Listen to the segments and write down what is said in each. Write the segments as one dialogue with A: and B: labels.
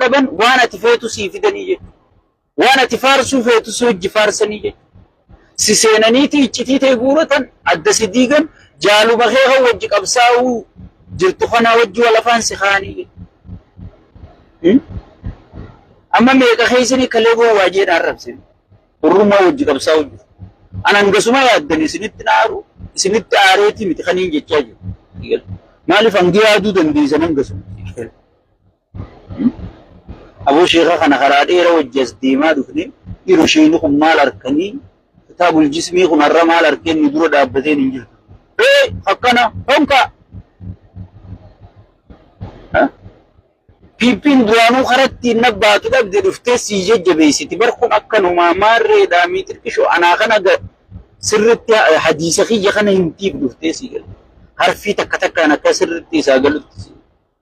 A: dhaban waan ati feetu sii fidanii jechuudha. Waan ati faarsuu feetu si hojji faarsanii jechuudha. Si seenaniiti iccitii ta'e guuratan adda si diigan jaaluma kee kan wajji qabsaa'uu jirtu kanaa wajji wal afaan si kaanii jechuudha. Amma meeqa keessanii kalee gowwaa jedhaan arrabsine. Orrumaa wajji qabsaa'uu jiru. An hangasuma yaaddan isinitti naaru isinitti aareetii miti kaniin jechaa jiru. Maaliif hangi yaaduu dandeessan hangasuma. Aboo sheeka kana karaa dheera wajji as deemaa dhufne dhiiroo sheekni kun maal harkanii kitaabul jismii kun har'a maal harkeen nu dura dhaabbateen hin jirtu. Ee akkana honka. Piippiin duraanuu karaa ittiin nabbaatu dhabde dhuftee sii jajjabeessiti. Bar kun akkanumaa maarreedhaa miixirqishoo anaa kana sirritti hadiisa kiyya kana himtiif dhuftee sii galte. Harfii takka takkaan akka sirritti isaa galutti sii.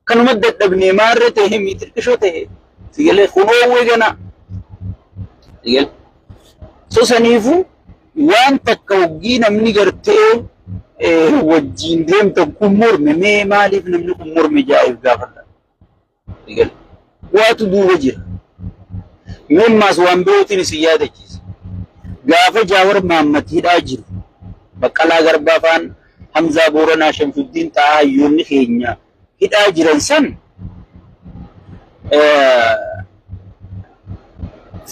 A: Kanuma dadhabnee maarree ta'e miixirqishoo ta'e si galee kun oowwee ganaa. Si galee. So saniifuu waan takka hoggii namni gartee wajjiin deemtan kun morme mee maaliif namni kun morme jaa'eef gaafadha. Si galee. Waatu duuba jira. Mee ammaas waan birootiin isin yaadachiisa. Gaafa Jaawar Mahammad hidhaa jiru Baqqalaa Garbaa faan Hamzaa Booranaa Shamsuddiin Xahaa hayyoonni keenya hidhaa jiran san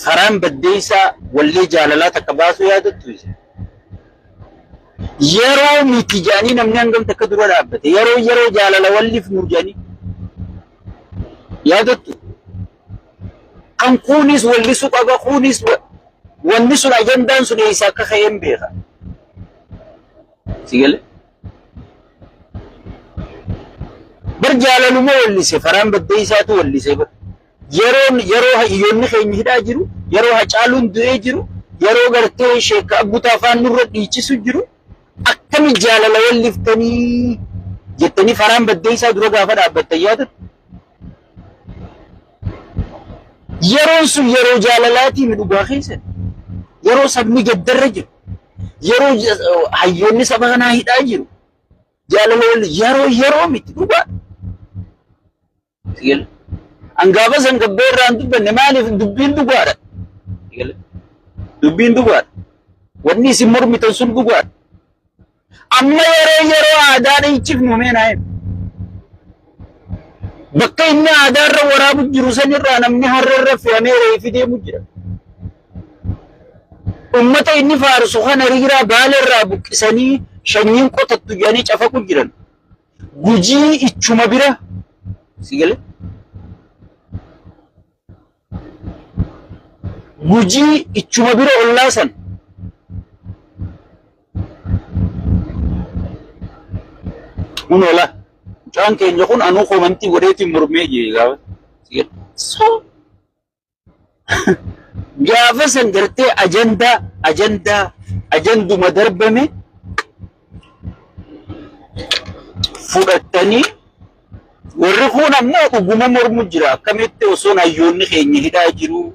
A: faraan baddeessaa wallee jaalalaa takka baasuu yaadattu isin. Yeroo miti jedhanii namni hangam takka dura dhaabbate. Yeroo yeroo jaalala walliif nu jedhanii yaadattu. Kan kuunis wallisuu qaba kuunis wanni sun ajandaan sun eessa akka ka'e hin beeka. Si galee? Bar jaalaluma wallise faraan baddeessaatu wallise bar. Yeroon yeroo hayyoonni keenya hidhaa jiru, yeroo Hacaaluun du'ee jiru, yeroo gartee sheekka Abbutaa afaan nurra dhiichisu jiru, akkami jaalala walliftanii jettanii faraan baddeessaa dura gaafa dhaabbattan yaadattu. Yeroon sun yeroo jaalalaatii mi dhugaa keessan. Yeroo sabni gaddarra jiru. Yeroo hayyoonni saba kanaa hidhaa jiru. Jaalala wal yeroo yeroo miti dhugaa. Sigale. An gaafa san gabbee irraa hin dubbanne maaliif dubbiin dhugaadha. Sigale. Dubbiin dhugaadha. Wanni isin mormitan sun dhugaadha. Amma yeroo yeroo aadaa dhiichifnu mee naa himi. Bakka inni aadaa irra waraabu jiru sanirraa namni harra irra fe'amee reefi deemu jira. Ummata inni faarsu kana riiraa baala irraa buqqisanii shanyiin qotattu jedhanii cafaqu jiran. Gujii ichuma bira si galee? Gujii ichuma bira ollaa san kun ola mucaan keenya kun anuu komantii godheetiin mormee jee gaafa si galee? So Gaafa san gartee ajandaa ajandaa ajanduma darbame fudhattanii warri kun ammoo dhuguma mormu jira. Akkamitti osoon hayyoonni keenya hidhaa jiru,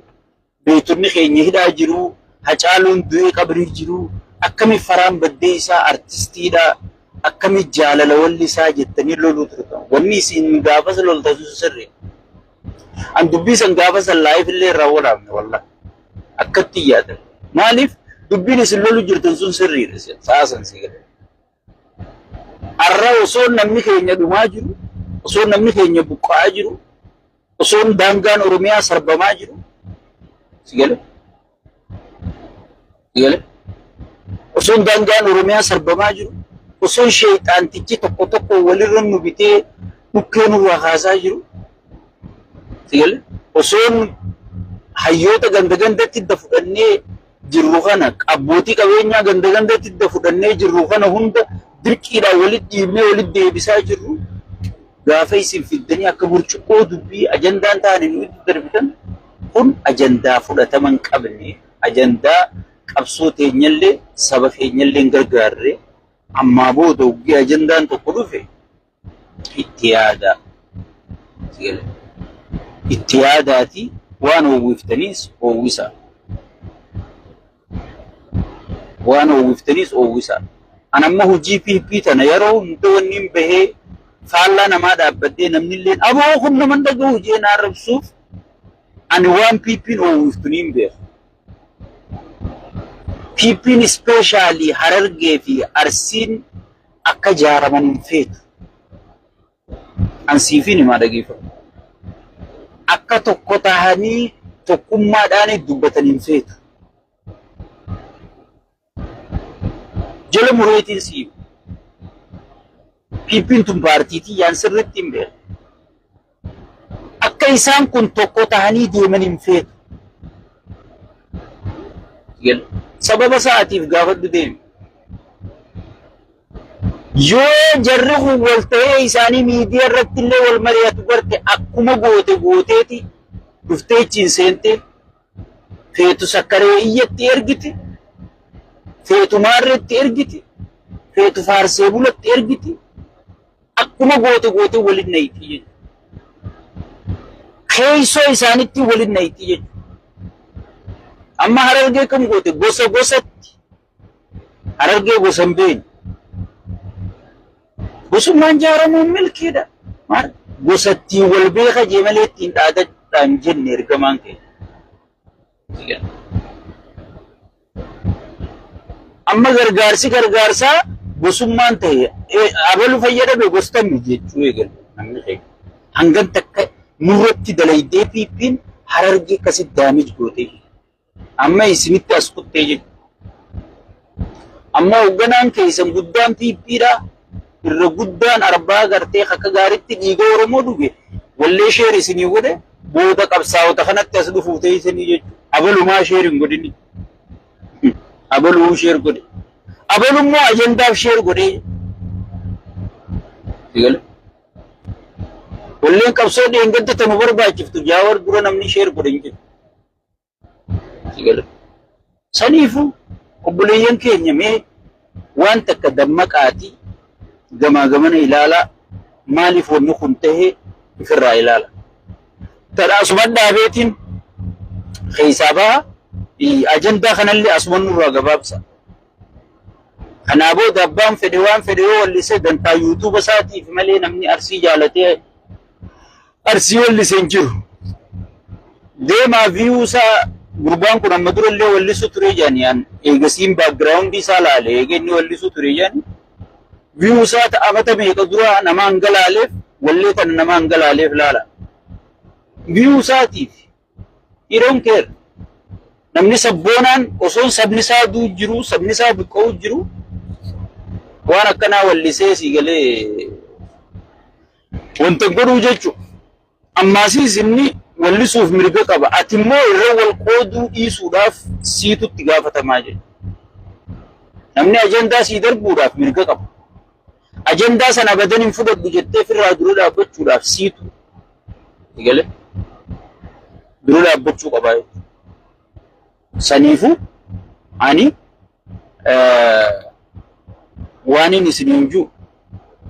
A: beektonni keenya hidhaa jiru, Hacaaluun du'ee qabrii jiru, akkami faraan baddee isaa artistiidha, akkami jaalala walli isaa jettanii loluu turtan. Wanni isin gaafas loltan sun sirrii. An dubbii san gaafa san live illee irraa waraabne wallah. Akkatti yaadan. Maaliif dubbiin isin lolu jirtan sun sirriidha sa'a san si gala. Arra osoo namni keenya dhumaa jiru, osoo namni keenya buqqa'aa jiru, osoo daangaan Oromiyaa sarbamaa jiru si gala. Gale? Osoon daangaan Oromiyaa sarbamaa jiru, osoon sheeyxaantichi tokko tokko walirra nu bitee dhukkee nurraa kaasaa jiru, gale? Osoon hayyoota ganda gandatti hidda fudhannee jirru kana, abbootii qabeenyaa ganda gandatti hidda fudhannee jirru kana hunda dirqiidhaan walitti dhiibnee walitti deebisaa jirru, gaafa isin fiddanii akka burcuqqoo dubbii ajandaan taane nu itti darbitan kun ajandaa fudhatama hin qabne. Ajandaa qabsoo teenyallee saba keenyallee hin gargaarre. Ammaa booda hoggii ajandaan tokko dhufe itti yaadaa. Itti yaadaati waan oowwiftaniis oowwisaa. Waan oowwiftaniis oowwisaa. An amma hojii PP tana yeroo hunda wanni hin bahee faallaa namaa dhaabbadhee namni illee aboo kun nama hin dhaga'u jee na arrabsuuf. Ani waan PP'n oowwiftu niin beeka. PP'n especially Harargee fi Arsiin akka jaaraman hin feetu. An siifiin himaa dhageeffadhu. Akka tokko tahanii tokkummaadhaan dubbatan hin feetu. Jala mureetiin si hima. PP'n tun paartiitii yaan sirriitti hin beeku. Akka isaan kun tokko tahanii deeman hin feetu. Sababa sa'aatiif gaafadhu deemi. Yoo jarri kun wal ta'ee isaanii miidiyaa irratti illee wal mari'atu garte akkuma goote gooteeti dhuftee achiin seentee feetu sakkaree iyyatti ergiti, feetu maarreetti ergiti, feetu faarsee bulatti ergiti, akkuma goote goote waliin nayti jechuudha. Keessoo isaanitti waliin nayti jechuudha. Amma Harargee kam goote gosa gosatti Harargee gosa hin beeknu. Gosummaan jaaramuun milkiidha. Maal gosattiin wal beeka jee malee ittiin dhaadadhaan jenne ergamaan keenya. Amma gargaarsi gargaarsaa gosummaan ta'e abalu fayyadame gostammi jechuu eegale namni keenya. Hangan takka nurratti dalaydee piippiin Harargee akkasitti daamij gootee. Amma isinitti as kuttee jechuudha. Amma hoogganaan keessan guddaan PPdha. Irra guddaan arbaa gartee akka gaariitti dhiiga Oromoo dhuge wallee share isinii godhe booda qabsaa'ota kanatti as dhufuu teessanii jechuudha. Abalumaa share hin godhini. Abaluu share godhe. Abalummoo ajandaaf share godhee. Walleen qabsoo dheengadda tanu barbaachiftu Jaawar dura namni share godhe hin jiru. Saniifuu obboleeyyan keenya mee waan takka dammaqaati gamaa gamana ilaalaa maaliif wanni kun tahe ifirraa ilaala. Tadha asuman dhaabeetiin keessaa baha ajandaa kanallee asuman nurraa gabaabsa. Kanaa booda abbaan fedhe waan fedhe yoo wallise dantaa yuutuuba isaatiif malee namni Arsii jaalatee Arsii wallise hin jiru. Deemaa view isaa gurbaan kun amma durallee wallisu ture jedhani an eegasiin background isaa laale eega inni wallisu ture jedhani view isaa amata meeqa dura nama hanga laaleef wallee tana nama hanga laaleef laala. View isaatiif he don't care. Namni sabboonaan osoon sabni isaa duu jiru sabni isaa buqqa'uu jiru waan akkanaa wallisee sii galee wanta godhuu jechuudha. Ammaasiis inni wallisuuf mirga qaba. Ati immoo irra wal qooduu dhiisuudhaaf siitu itti gaafatamaa jechuudha. Namni ajandaa sii darbuudhaaf mirga qaba. Ajandaa sana abadan hin fudhadhu jettee firraa dura dhaabbachuudhaaf siitu gale dura dhaabbachuu qabaa jechuudha. Saniifuu ani waan inni isiniin jiru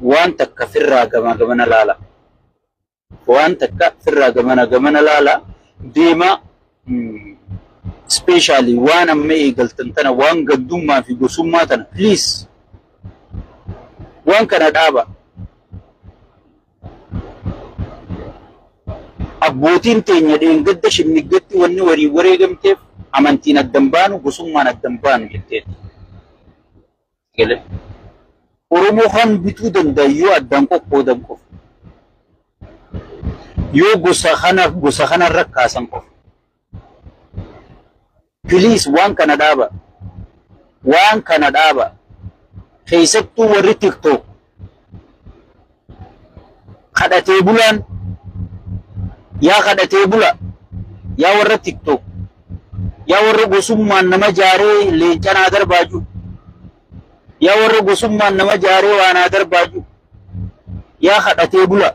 A: waan takka firraa gamaa gamana laala. Waan takka firraa gamana gamana laala deemaa especially waan amma eegaltan tana waan gaddummaa fi gosummaa tana please waan kana dhaaba. Abbootiin teenya dheengadda shinniggatti wanni warii wareegamteef amantiin addan baanu gosummaan addan baanu jetteeti. Galee. Oromoo kan bituu danda'a yoo addaan qoqqoodan qofa. Yoo gosa kana gosa kanarra kaasan qofa. Please waan kana dhaaba. Waan kana dhaaba. Keessattuu warri TikTok kadhatee bulaan yaa kadhatee bula yaa warra TikTok yaa warra gosummaan nama jaaree leenca naa darbaa jiru yaa warra gosummaan nama jaaree waa naa darbaa jiru yaa kadhatee bula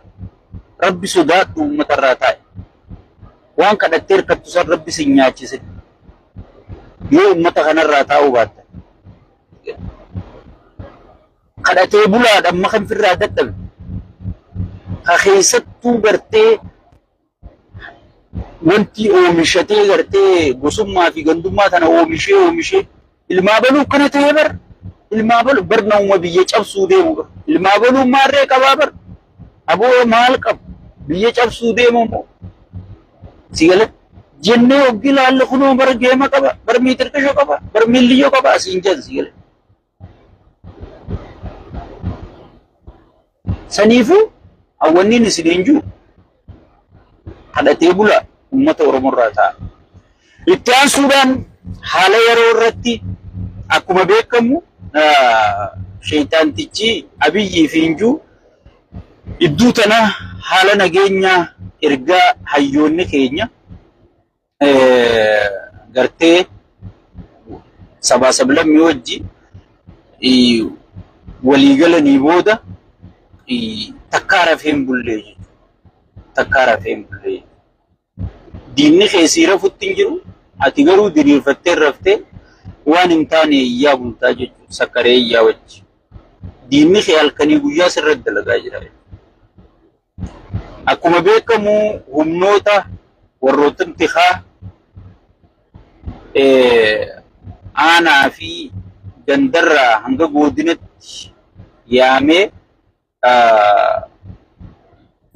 A: rabbi sodaadhu uummatarraa taa'e waan kadhattee hirkattu san rabbi sin nyaachise yoo uummata kanarraa taa'uu baatta kadhatee bulaadha amma kan firraa dadhabe ka keessattuu gartee wanti oomishatee gartee gosummaa fi gandummaa tana oomishee oomishee ilmaa baluu kana ta'ee bar ilmaa baluu bar namuma biyya cabsuu deemu bar ilmaa baluu maarree qabaa bar aboo maal qabu biyya cabsuu deemu immoo si galee. Jennee hoggi laalle kunoo bara geema qaba, bara miitirqishoo qaba, bara miilliyyoo qaba asiin jedhan si gale. Saniifuu hawwanniin isiniin jiru kadhatee bula uummata Oromoo irraa ta'a. Itti aansuudhaan haala yeroo irratti akkuma beekamu sheeyxaantichi Abiyyii fi Injuu idduu tana haala nageenyaa ergaa hayyoonni keenya gartee sabaa sablammii wajji walii galanii booda takkaa rafee hin bullee jechuudha. Takkaa rafee hin bullee. Diinni kee sii rafutti hin jiru. Ati garuu diriirfattee raftee waan hin taane iyyaa bultaa jechuudha. Sakkaree iyyaa wajji. Diinni kee halkanii guyyaa sirratti dalagaa jira. Akkuma beekamu humnoota warroota tikaa aanaa fi gandarraa hanga godinatti yaamee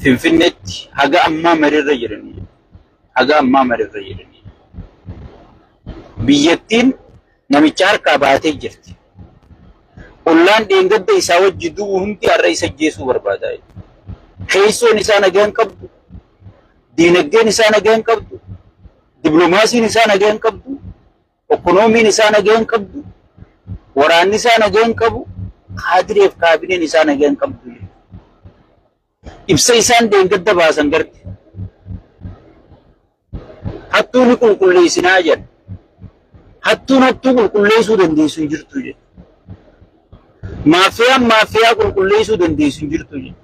A: Finfinneetti haga ammaa mariirra jiranii. Haga ammaa mariirra jiranii. Biyyattiin namicha harkaa baatee jirti. Ollaan dheengadda isaa wajji du'u hundi har'a isa ajjeesuu barbaada. Keessoon isaa nagaa hin qabdu. Diinagdeen isaa nagaa hin qabdu. Dippiloomaasiin isaa nagaa hin qabdu. Okonoomiin isaa nagaa hin qabdu. Waraanni isaa nagaa hin qabu. Kaadireef kaabineen isaa nagaa hin qabdu. Ibsa isaan dheengadda baasan garte. Hattuu ni qulqulleessinaa jedha. Hattuun hattuu qulqulleessuu dandeessu hin jirtu jedha. Maafiyaan maafiyaa qulqulleessuu dandeessu hin jirtu jedha.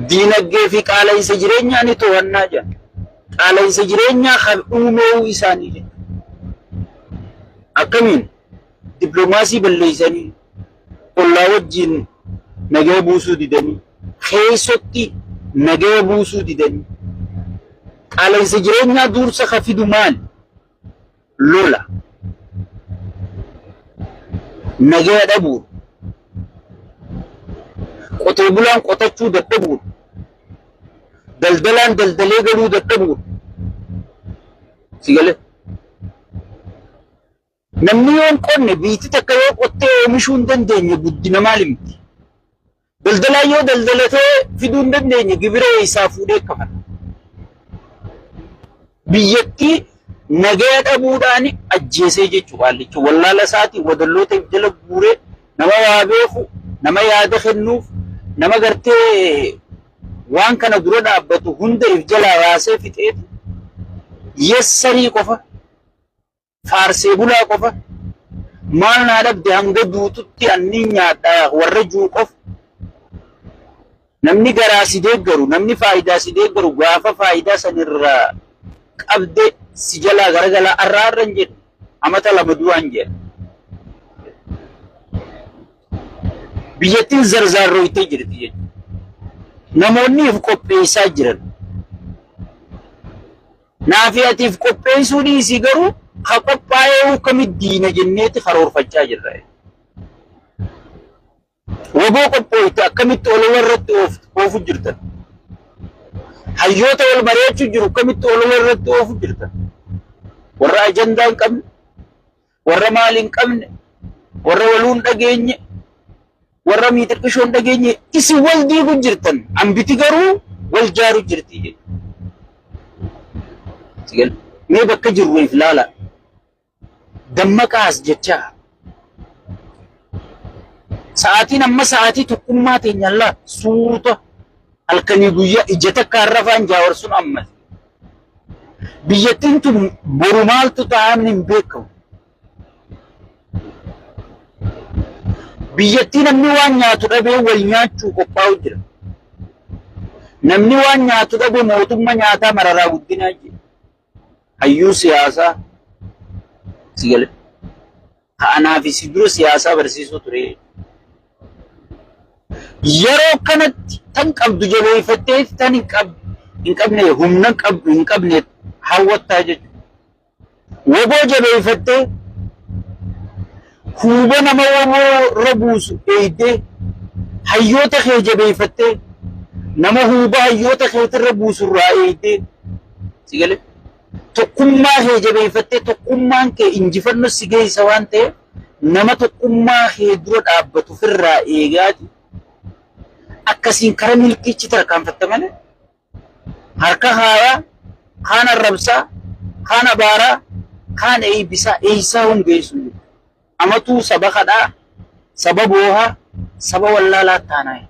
A: Diinagdee fi qaala'insa jireenyaa ni to'annaa jedha. Qaala'insa jireenyaa kan uumeewu isaanii jedha. Akkamiin dippiloomaasii balleessanii ollaa wajjin nagaa buusuu didanii keessotti nagaa buusuu didanii qaala'insa jireenyaa dursa ka fidu maali? Lola. Nagaa dhabuudha. Qotee bulaan qotachuu dadhabuudha. Daldalaan daldalee galuu dadhabuudha. Si galee? Namni yoo hin qonne biyyi takka yoo qottee oomishuu hin dandeenye guddina maali miti? Daldalaan yoo daldalatee fiduu hin dandeenye gibira eessaa fuudhee kafala? Biyyattii nagaya dhabuudhaan ajjeesee jechuudha qaallichi. Wallaala isaatii wadalloota jala guuree nama waa beeku, nama yaada kennuuf, nama gartee waan kana dura dhaabbatu hunda if jalaa yaasee fixeeti yessarii qofa faarsee bulaa qofa maal naa dhabde hanga duututti anni nyaadha warra juu qofa. Namni garaa si deeggaru, namni faayidaa si deeggaru gaafa faayidaa sanirraa qabde si jalaa garagalaa arraa arra hin jedhu amata lama duraa hin jedhu. Biyyattiin zarzaarrooytee jirti jechuudha. Namoonni if qopheessaa jiran. Naafi ati if qopheessuu dhiisii garuu ka qophaa'ee kamitti diina jenneeti karoorfachaa jirra. Waboo qophooyte akkamitti olola irratti oofu jirtan. Hayyoota wal mari'achuu jiru akkamitti olola irratti oofu jirtan. Warra ajandaa hin qabne, warra maal hin qabne, warra waluu hin dhageenye, warra miixirqishoo hin dhageenye isin wal diigu jirtan. Ambiti garuu wal jaaru jirti jechuudha. Mee bakka jirru if laala. Dammaqaas jechaa. Sa'aatiin amma sa'aatii tokkummaa teenyallaa suuta halkanii guyyaa ija takka harrafaan jaawarsuun amma. Biyyattiin tun boru maaltu ta'an hin beekamu. Biyyattii namni waan nyaatu dhabee wal nyaachuu qophaa'u jira. Namni waan nyaatu dhabe mootummaa nyaataa mararaa guddinaa jira. Hayyuu siyaasaa si gale. Ka anaa fi si dura siyaasaa barsiisuu ture. Yeroo kanatti tan qabdu jabeeffattee tan hin qabne humna hin qabne hawwattaa jechuudha. Woboo jabeeffattee huuba nama woboo irra buusu eegdee hayyoota kee jabeeffattee nama huuba hayyoota keetirra buusu irraa eegdee. Si galee? Tokkummaa kee jabeeffattee tokkummaan kee injifannoo si geessa waan ta'eef nama tokkummaa kee dura dhaabbatu ofirraa eegaati. Akkasiin kara milkiichi tarkaanfatta malee harka haayaa, kaan arrabsaa, kaan abaaraa, kaan eeybisaa, eeysaa hungeessu. Amatuu saba kadhaa, saba boohaa, saba wallaalaa taanaa.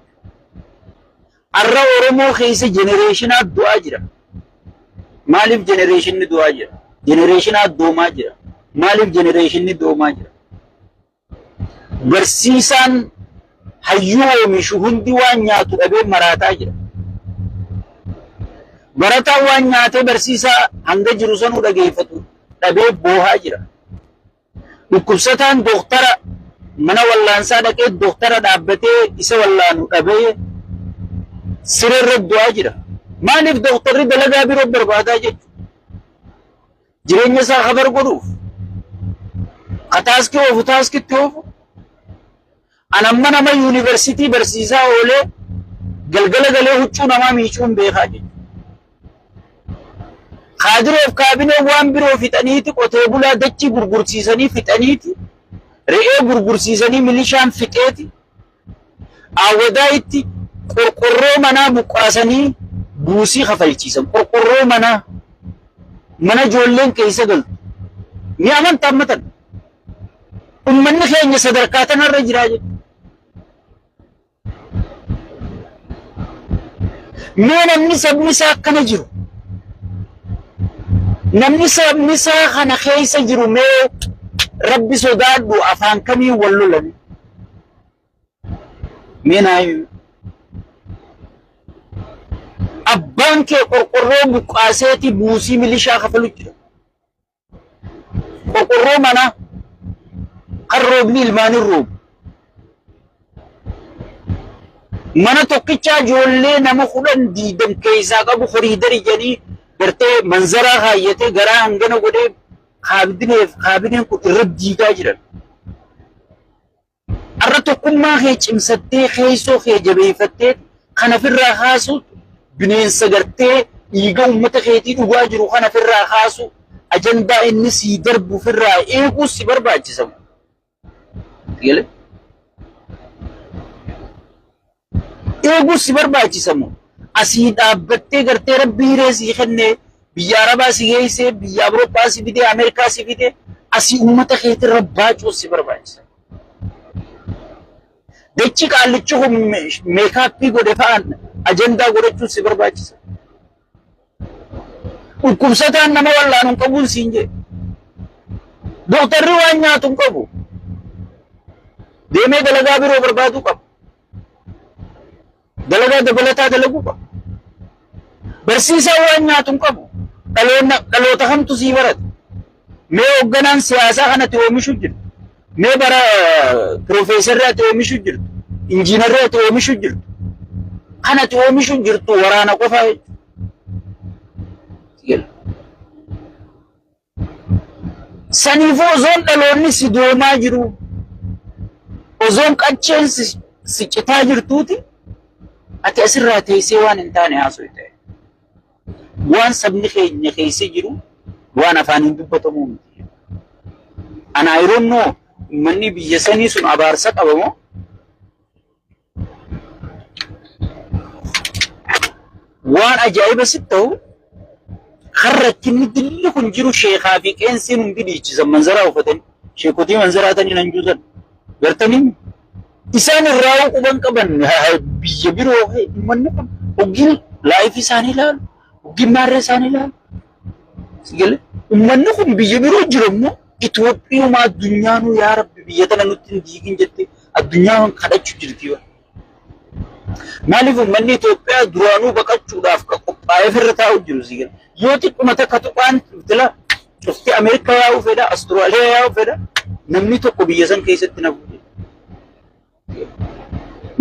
A: Arra Oromoo keessa generation du'aa jira. Maaliif generationni du'aa jira? Generation doomaa jira. Maaliif generationni doomaa jira? Barsiisaan hayyuu oomishu hundi waan nyaatu dhabee maraataa jira. Barataan waan nyaatee barsiisaa hanga jiru sanuu dhageeffatu dhabee boohaa jira. Dhukkubsataan dooktara mana wallaansaa dhaqee dooktara dhaabbatee isa wallaanu dhabee siree irra du'aa jira. Maaliif dooktarri dalagaa biroo barbaadaa jechuudha? Jireenya isaa kabar godhuuf. Ka taaskii oofu taaskitti oofu. Anamma nama yuunivarsiitii barsiisaa oolee galgala galee huccuu namaa miicuun beekaa jechuudha. Kaadiroof kaabinee waan biroo fixaniiti, qotee bulaa dachii gurgursiisanii fixaniiti, re'ee gurgursiisanii milishaan fixeeti, awwadaa itti qorqorroo manaa buqqaasanii buusii kafalchiisan. Qorqorroo manaa, mana ijoolleen keessa galtu. Ni amantaa ammatan. Uummanni keenya sadarkaa tanarra jiraa jechuudha. Mee namni sabni isaa akkana jiru, namni sabni isaa kana keessa jiru, mee Rabbi sodaadhu, afaan kamiin wal lolan? Mee naa himi. Abbaan kee qorqorroo buqqaaseeti buusii milishaa kafalu jira. Qorqorroo manaa kan roobni ilmaanii roobu. Mana tokkichaa ijoollee nama 10 20 keessaa qabu koriidarii jedhanii gartee manzaraa kaayyatee garaa hangana godhee kaabineef kaabineen kun irra diigaa jiran. Har'a tokkummaa kee cimsattee, keessoo kee jabeeffattee kan ofirraa kaasu, bineensa gartee dhiiga uummata keetii dhugaa jiru kan ofirraa kaasu, ajandaa inni sii darbu ofirraa eeguu si barbaachisa. Galee? Eeguu si barbaachisa moo? Asii dhaabbattee gartee Rabbi hiree sii kennee, biyya Arabaa si geessee, biyya Awurooppaa si fidee, Ameerikaa si fidee, asii uummata keetirra baacuu si barbaachisa. Dachi qaallichi kun makeup godhe fa'aan ajandaa godhachuun si barbaachisa. Dhukkubsataan nama wallaanu hin qabuun siin jedhe. Dooktarri waan nyaatu hin qabu. Deemee dalagaa biroo barbaaduu qaba. Dalagaa dabalataa dalaguu qaba. Barsiisaan waan nyaatu hin qabu. Dhaloota kamtu sii barata? Mee hoogganaan siyaasaa kanatti oomishuu jirtu. Mee bara piroofeesarri ati oomishuu jirtu. Injiinarri ati oomishuu jirtu. Kanatti oomishuu jirtu waraana qofaa jechuudha. Saniifuu osoon dhaloonni si doomaa jiru, osoon qacceen si citaa jirtuuti, ati asirraa teessee waan hin taane haasoo ta'e. Waan sabni keenya keessa jiru waan afaan hin dubbatamuu miti. Ana I don't know, uummanni biyya sanii sun abaarsa qaba moo? Waan ajaa'iba sitti ta'u, kan rakkinni dilli kun jiru, sheekaa fi qeensiin hundi dhiichisan, manzaraa uffatanii, sheekotii manzaraa tanii nan juusan gartanii isaan irraa quban qaban. Biyya biroo uummanni kun hoggiin live isaanii ilaalu, hoggiin maarree isaanii ilaalu, sigale uummanni kun biyya biroo jiru immoo Itoophiyuma addunyaanuu yaa Rabbi biyya tana nutti hin diigin jette addunyaan kadhachuu jirti. Maaliif uummanni Itoophiyaa duraanuu baqachuudhaaf ka qophaa'ee ofirra taa'u jiru sigale. Yoo xiqquma takka tuqaan tila cufti Ameerikaa yaa'uu fedha, Awustiraaliyaa yaa'uu fedha, namni tokko biyya san keessatti nafu.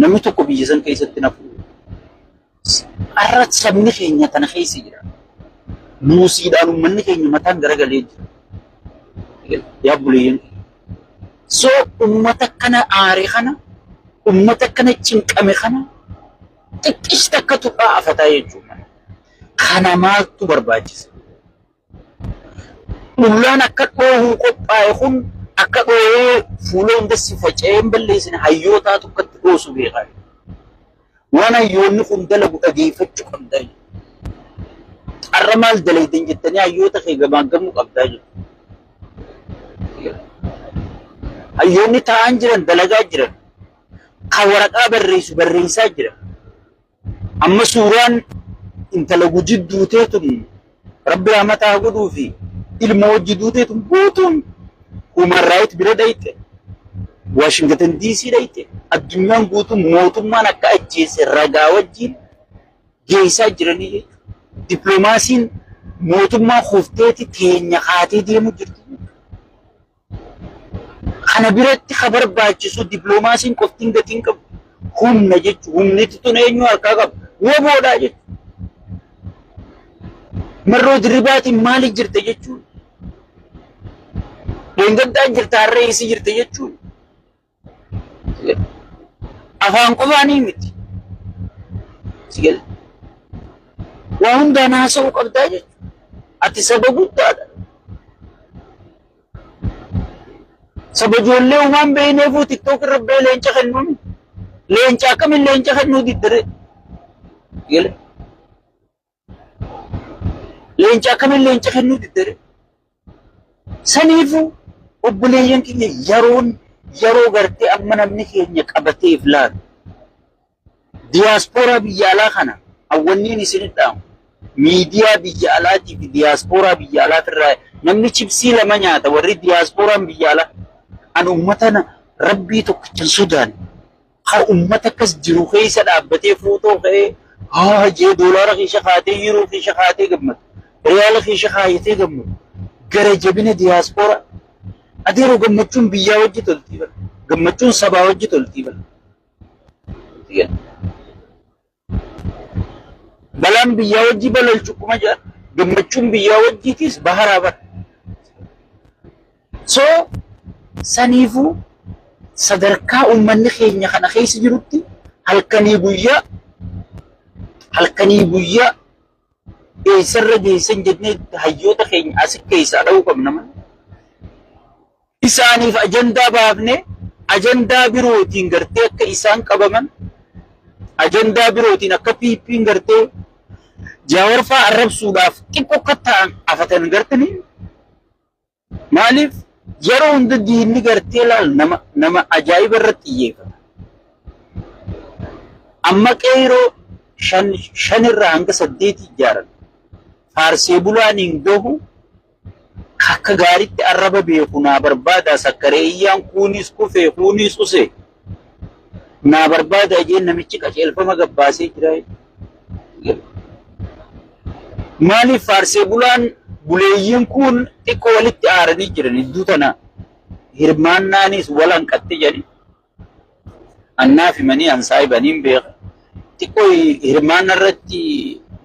A: Namni tokko biyya san keessatti nafu. Har'a sabni keenya tana keessa jira. Buusiidhaan uummanni keenya mataan garagalee jira. Yaa buleeyyan. So uummata kana aare kana, uummata kana cinqame kana xiqqis takka tuqaa afataa jechuudha. Kana maaltu barbaachisa? Dhullaan akka dhoohuu qophaa'e kun akka dhoohee fuula hunda si faca'ee hin balleessine hayyootaatu akkatti dhoosu beekaa. Waan hayyoonni kun dalagu dhageeffachuu qabdaa jechuudha. Har'a maal dalaydan jettanii hayyoota kee gamaaggamuu qabdaa jechuudha. Hayyoonni taa'an jiran dalagaa jiran. Kan waraqaa barreessu barreessaa jira. Amma suuraan intala Gujii duutee tun Rabbi rahmata haa godhuu fi ilma wajji duutee tun guutuun human right bira dhayxe. Washington DC dhayxe. Addunyaan guutuun mootummaan akka ajjeese ragaa wajjin geessaa jiranii jechuudha. Dippiloomaasiin mootummaa kufteeti teenya kaatee deemu jirti. Kana biratti ka barbaachisu dippiloomaasiin qoftiin gatiin qabu humna jechuudha. Humni tun eenyu harkaa qaba? Woboodhaa jechuudha. Marroo Dirribaatiin maaliif jirta jechuudha. Dheengaddaan jirta harree eessa jirta jechuudha. Afaan qofaanii miti. Sigale. Waa hundaan haasa'uu qabdaa jechuudha. Ati saba guddaadha. Saba ijoollee uumaan beekneefuu TikTok irra bee leenca kennuun leenca akkamiin leenca kennuu diddare. Sigale. Leenca akkamiin leenca kennuu diddare. Saniifuu obboleeyyan keenya yeroon yeroo gartee amma namni keenya qabateef laalu. Diyaaspooraa biyya alaa kana awwanniin isin dhaamu. Miidiyaa biyya alaatii fi diyaaspooraa biyya alaatirraa namni chipsii lama nyaata warri diyaaspooraan biyya alaa. An uummata rabbii tokkicha hin sodaanne. Ka uummata akkas jiru keessa dhaabbatee footoo ka'ee haa jee doolaara keessa kaatee yeroo keessa kaatee gammadu. Riyaala keessa kaayatee gammadu. Gara jabina diyaaspooraa. Adeeroo gammachuun biyyaa wajji toltii bara. Gammachuun sabaa wajji toltii bara. Balaan biyyaa wajji balalchu kuma jedhan gammachuun biyyaa wajjiitis baharaa bara. So saniifuu sadarkaa uummanni keenya kana keessa jirutti halkanii guyyaa eessarra geessan jennee hayyoota keenya asi keessaa dha'uu qabna malee. Isaaniif ajandaa baafne ajandaa birootiin gartee akka isaan qabaman, ajandaa birootiin akka PP'n gartee Jaawar fa'aa arrabsuudhaaf xiqqoo akka ta'an afatan gartanii. Maaliif yeroo hunda diinni gartee laal nama ajaa'iba irratti xiyyeeffata. Amma qeeroo shan shanirraa hanga saddeetii ijaaran. Faarsee bulaan hin gahu, akka gaariitti arraba beeku naa barbaada, sakkaree iyyaan kuunis kufee kuunis use naa barbaada jeen namichi qajeelfama gabbaasee jira. Maaliif faarsee bulaan buleeyyiin kun xiqqoo walitti aaranii jiran iddoo tana hirmaannaanis wal hanqatte jedhani. Annaaf himanii an saayibaniin beeka. Xiqqoo hirmaanna irratti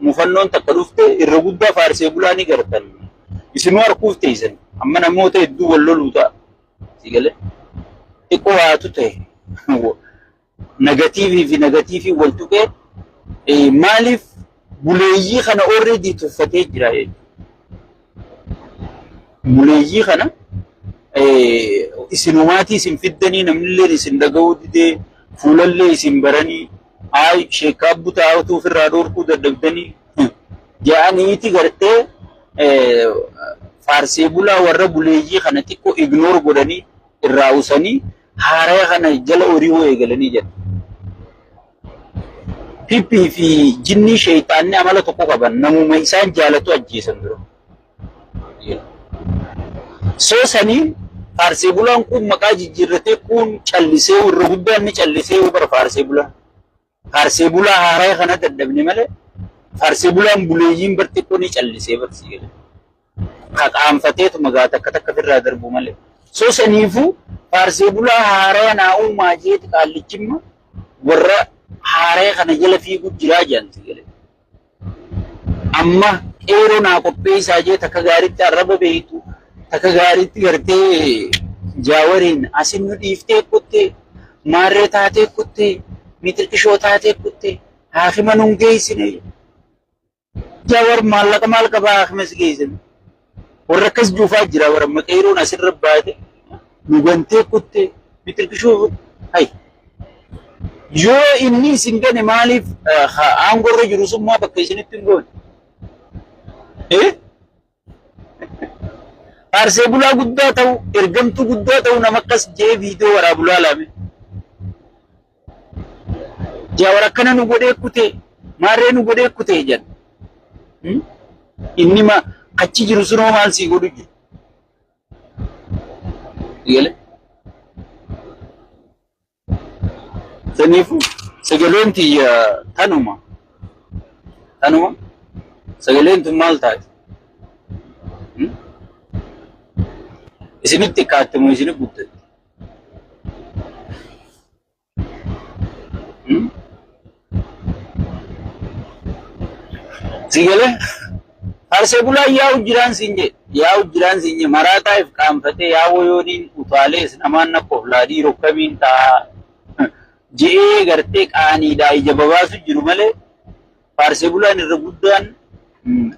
A: mufannoon takka dhufte irra guddaa faarsee bulaa ni gartan. Isinuu harkuuf teessan. Amma namoota hedduu wal loluu ta'a. Si galee? Xiqqoo waatu ta'e. Negative fi negative wal tuqee maaliif buleeyyii kana already tuffatee jira jechuudha. Buleeyyii kana isinumaatii isin fiddanii namnillee isin dhaga'uu didee fuulallee isin baranii ay sheekaa butaa utuu ofirraa dhorkuu dadhabdanii ja'aniiti gartee faarsee bulaa warra buleeyyii kana xiqqoo ignore godhanii irraa usanii haaraya kana jala horiiwoo eegalanii jedha. PP fi jinnii sheeyxaanni amala tokko qaban, namuma isaan jaalatu ajjeesan dura. Soo saniin faarsee bulaan kun maqaa jijjiirratee kun callisee irra guddaan ni callisee bara faarsee bulaan. Faarsee bulaa haaraya kana dadhabne malee faarsee bulaan buleeyyiin bar xiqqoo ni callisee barsiise. Kaqaanfateetu magaa takka takka ofirraa darbu malee. Soo saniifuu faarsee bulaa haaraya naa uumaa jeeti qaallichimma warra haaraya kana jala fiiguu jiraa jedhan galee. Amma qeeroo naa qopheessaa jee takka gaariitti arraba beektu takka gaariitti gartee Jaawariin asin nu dhiiftee kuttee maarree taatee kuttee mitirqishoo taatee kuttee haakima nun geessine. Jaawar maallaqa maal qabaa haakima si geessine? Warra akkas juufaa jira bara maqeeroon asirra baate nu gantee kutte bitirkishuu hay. Yoo inni isin gane maaliif aangorra jiru sun maa bakka isinitti hin goone? Eh? Faarsee bulaa guddaa ta'u, ergamtuu guddaa ta'u nama akkas jee viidiyoo waraabu laalame. Jaawar akkana nu godhee kutee, maarree nu godhee kutee jedha. Inni ma achi jiru sunoo maal sii godhu jiru? Gale? Saniifuu sagaleen tiyya tanuma. Tanuma. Sagaleen tun maal taati? Isinitti xiqqaatte moo isinit guddatte? Si galee? Farsee bulaa yaa'u jiraan siin jee yaa'u jiraan siin jee maraataa if qaanfatee yaa'uu yooniin utaalees namaan na koflaa dhiiroo kamiin ta'a je'ee gartee qaaniidhaa ija babaasu jiru malee faarsee bulaan irra guddaan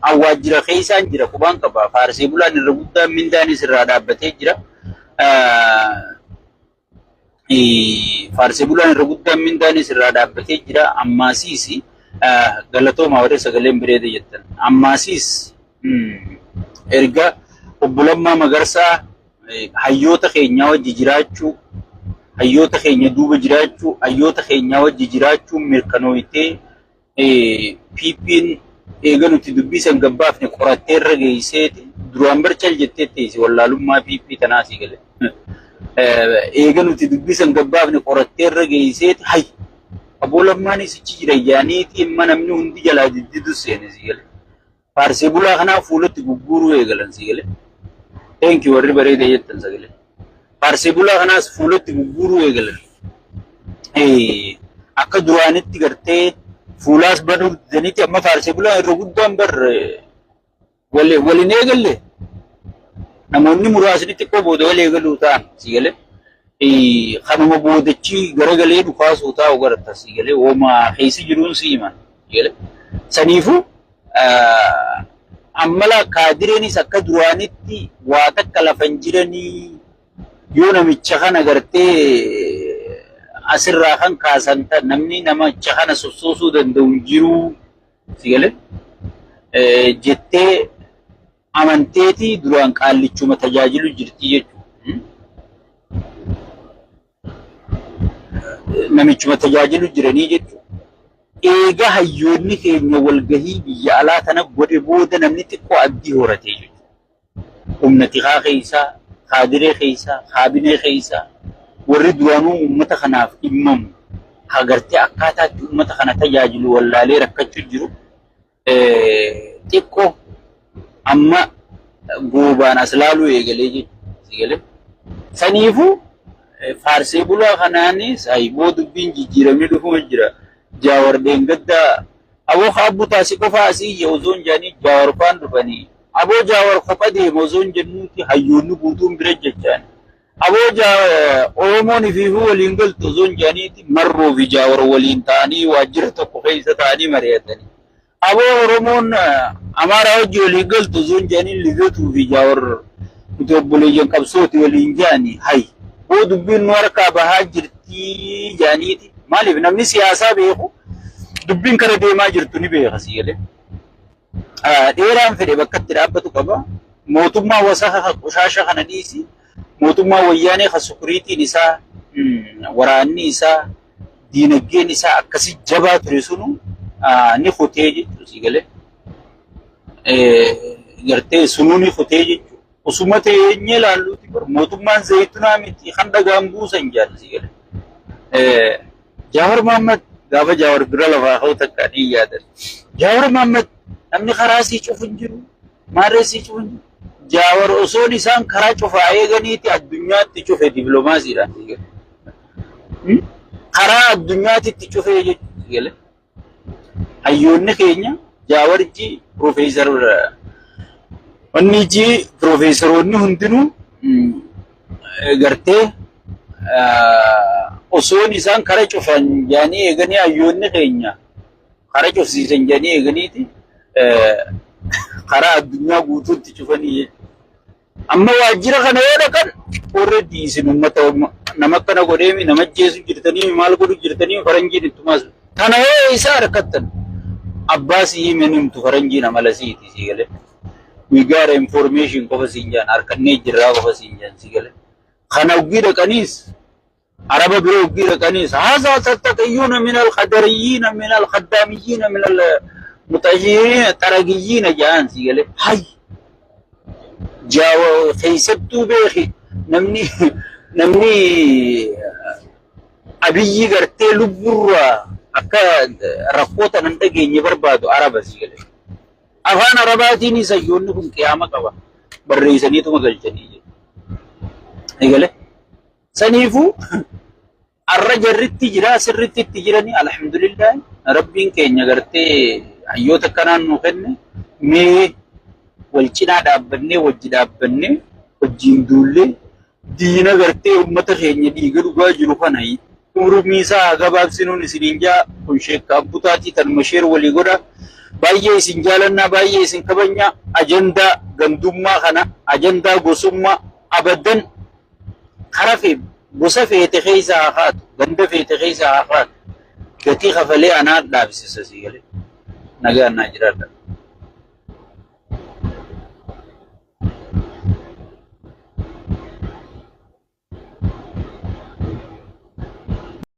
A: awwaajjira keessaan jira qubaan qaba faarsee bulaan irra guddaan mindaanis irraa dhaabbatee jira. Faarsee bulaan irra guddaan mindaanis irraa dhaabbatee jira. Ammaasiis galatoomaa warri sagaleen bareeda jettan. Ammaasiis erga obbo Lammaa Magarsaa hayyoota keenyaa wajji jiraachuu, hayyoota keenya duuba jiraachuu, hayyoota keenyaa wajji jiraachuun mirkanooytee PPn eega nuti dubbii san gabbaafne qorattee irra geesseeti duraan bar cal jettee teessi wallaalummaa PP tanaa sii gale. Eega nuti dubbii san gabbaafne qorattee irra geesseeti hay aboo lammaanis achi jira jaaniiti imma namni hundi jalaa diddidu seene sii gale. Faarsee bulaa kanaa fuulatti gugguuruu eegalan sii gale. Thank you warri bareeda jettan sagalee. Faarsee bulaa kanaas fuulatti gugguuruu eegalan. Akka duraanitti gartee fuulaas banuu didaniiti amma faarsee bulaa irra guddaan bar waliin eegalle namoonni muraasni xiqqoo booda wal eegaluu ta'an sii galee. Kanuma boodachi garagalee dhukaasuu taa'u garta sii galee homaa keessa jiruun si himan sii galee. Saniifuu ammala kaadireenis akka duraanitti waa takka lafa hin jiranii yoo namicha kana gartee asirraa kan kaasan namni namicha kana sossoosuu danda'u hin jiru si galee jettee amanteeti duraan qaallichuma tajaajilu jirti jechuudha. Namichuma tajaajilu jiranii jechuudha. Eega hayyoonni keenya walgahii biyya alaa tana godhe booda namni xiqqoo abdii horatee jechuudha. Humna tikaa keessaa, kaadiree keessaa, kaabinee keessaa warri duraanuu uummata kanaaf dhimmamu hagartee akkaataatti uummata kana tajaajilu wallaalee rakkachuu jiru. Xiqqoo amma goobaan as laaluu eegalee jechuudha. Saniifuu faarsee bulaa kanaanis hayboo dubbiin jijjiiramni dhufuu jira. Jaawar dheengaddaa aboo kaabbu taasi qofaa asii iyya osoo hin jaanii jaawar faan dhufanii. Aboo jaawar kopha deema osoo hin jennuuti hayyoonni guutuun bira jechaan. Aboo Oromoon ifiifuu waliin galtu osoo hin jaaniiti marroo fi jaawar waliin ta'anii waajjira tokko keessa ta'anii mari'atanii. Aboo Oromoon Amaaraa wajji waliin galtu osoo hin jaaniin Lidatuu fi Jaawar nuti obboleeyyan qabsooti waliin jaani hay boo dubbiin nu harkaa bahaa jirtii jaaniiti. Maaliif namni siyaasaa beeku dubbiin kara deemaa jirtu ni beeka si galee. Dheeraan fedhe bakka itti dhaabbatu qaba. Mootummaa wasaka qoshaasha kana dhiisi. Mootummaa wayyaanee kan sukuriitiin isaa waraanni isaa diinagdeen isaa akkasi jabaa ture sunu ni kutee jechuudha si galee. Gartee sunuu ni kutee jechuudha. Osuma teenyee ilaalluuti bar mootummaan zayitunaa miti kan dhagaan buusan jaalli si galee. Jaawar Mahammad gaafa Jaawar dura lafaa ka'u takka ni yaadan. Jaawar Mahammad namni karaa sii cufu hin jiru. Maarree sii cufu hin jiru. Jaawar osoon isaan karaa cufaa eeganiiti addunyaatti cufe dippiloomaasiidhaan si galee. Karaa addunyaatitti cufee jechuudha. Hayyoonni keenya Jaawarji Piroofeesar Wanniiji piroofeesaroonni hundinuu gartee osoon isaan kara cufan jedhanii eeganii hayyoonni keenya kara cufsiisan jedhanii eeganiiti karaa addunyaa guutuutti cufanii jechuudha. Amma waajjira kana yoo dhaqan already isin uummata nama akkana godheemi, nama ajjeesu jirtanii, maal godhu jirtanii, faranjiin ittumaas. Kana yoo isaa harkattan abbaa si himen himtu, faranjiin amala siiti, si galee. We got information qofa siin jaan, harkannee jirraa qofa siin jaan, si galee. Kana uggii dhaqaniis, Araba bira uggii dhaqaniis, haza tattaqiyuuna min alqadariyyiina min alqaddaamiyyiina min almutayyiriina xaragiyyiina jaan, si galee. Hay jaawa keessattuu beeki, namni Abiyyi gartee lubburraa akka rakkoo tanan dhageenye barbaadu Araba, si galee. Afaan Arabaatiin hayyoonni kun qiyaama qaba. Barreessaniituma galchanii jiru. Eegale. Saniifuu arra jarritti jira, sirritti itti jiranii, alhamdulillah, Rabbiin keenya gartee hayyoota akkanaan nuu kenne. Mee wal cinaa dhaabbannee, wajji dhaabbannee, wajjiin duullee, diina gartee uummata keenya dhiiga dhugaa jiru kana umrii isaa haa gabaabsinuun isiniin jaa. Kun sheekka abbutaatii tanuma share walii godha. Baay'ee isin jaalannaa, baay'ee isin kabajnaa. Ajandaa gandummaa kana, ajandaa gosummaa abadan, kara fe gosa feete keessa haa kaatu, ganda feete keessa haa kaatu, gatii kafalee anaa dhaabsisa, si galee. Nagaan naa jiraadha.